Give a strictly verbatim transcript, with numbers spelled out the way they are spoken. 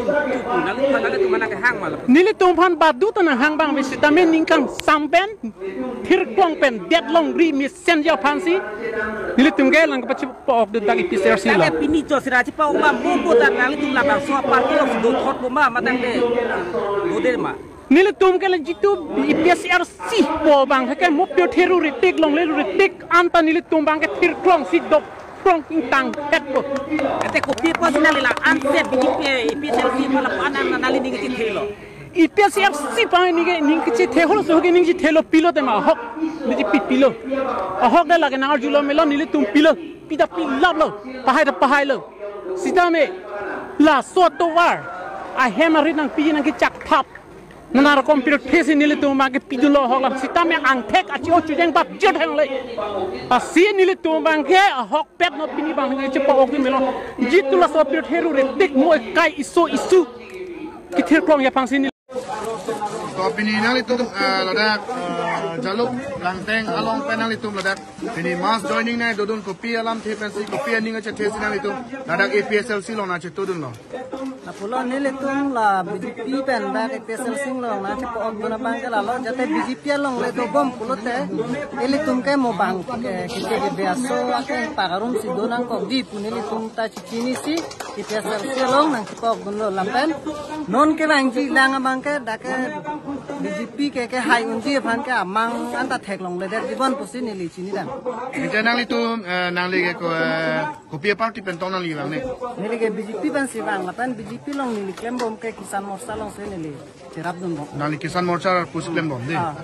Nangli, nangli tum mana kehang malam. Nelitum aphan badu ta nanghang abang ave sitame ning kangsam pen, thirklong pen, det longri mesen aphansi nelitum ke lang kapachipo-ok dun dak A P H L C lo. Tangte pini chosira chipa-ok ma, mo ko ta nanglitum labangso party along si dothotpo ma, matangte dode ma. Nelitum ke la jitu A P H L C po abang ke mo pirthe ru retik, longle ru retik, anta nelitum abang ke thirklong si dok prong ingtang hetpo. Ante kopi apotsi nangli la-ansi B J P, A P H L C aphan lapu-an nangli ning kachethelo. A P H L C aphan ning ke ning kachethe holo, so ke ning chethelo, pilo tema ahok. B J P pilo. Ahok de lake nang-arjulo melo, nelitum pilo. Pi ta pilaplo. Pahai ta pahailo. Sitame laso atovar ahem arit nangpi nangkechak thap. Nana rokom pirthe si nelitum abang ke pidunlo ahok lam, sitame angthek achi-o chojeng bat jot hengle. Lasi nelitum abang ke ahokpet non, pini abang ke chipa-ok dun melo. Jitu laso pirthe ru retik mo ekai iso isu kethirklong aphansi neli. To pini nanglitum, eh, ladak, eh, Jaluk Langteng along pen nanglitum ladak pini mass joining nangdodun, kopi alamthe pensi, kopi aning kachethe si nanglitum ladak A P H L C along nangchetodunlo? Lapulo, nelitum la B J P pen dak A P H L C along nangchepo-ok dun abang ke lalo, jate B J P along le dobom pulote ilitum ke mo abang ke keke ke biaso ake pakarum si do nangkokji pu nelitum ta chechinisi A P H L C along nangchepo-ok dunlo lapen non kevangji lang abang ke dak ke B J P ke kehai unji aphan ke amang anta theklongledetji bon pusi neli chinidam. Ante nanglitum, eh, nangli ke ko, eh, kopi aparty pen tong nangli vang ne? Neli ke B J P pensi vang, lapen B J P along neli klembom ke Kisan Morcha alongsi neli cherapdunbom. Nangli Kisan Morcha pusi klembom de? Ah.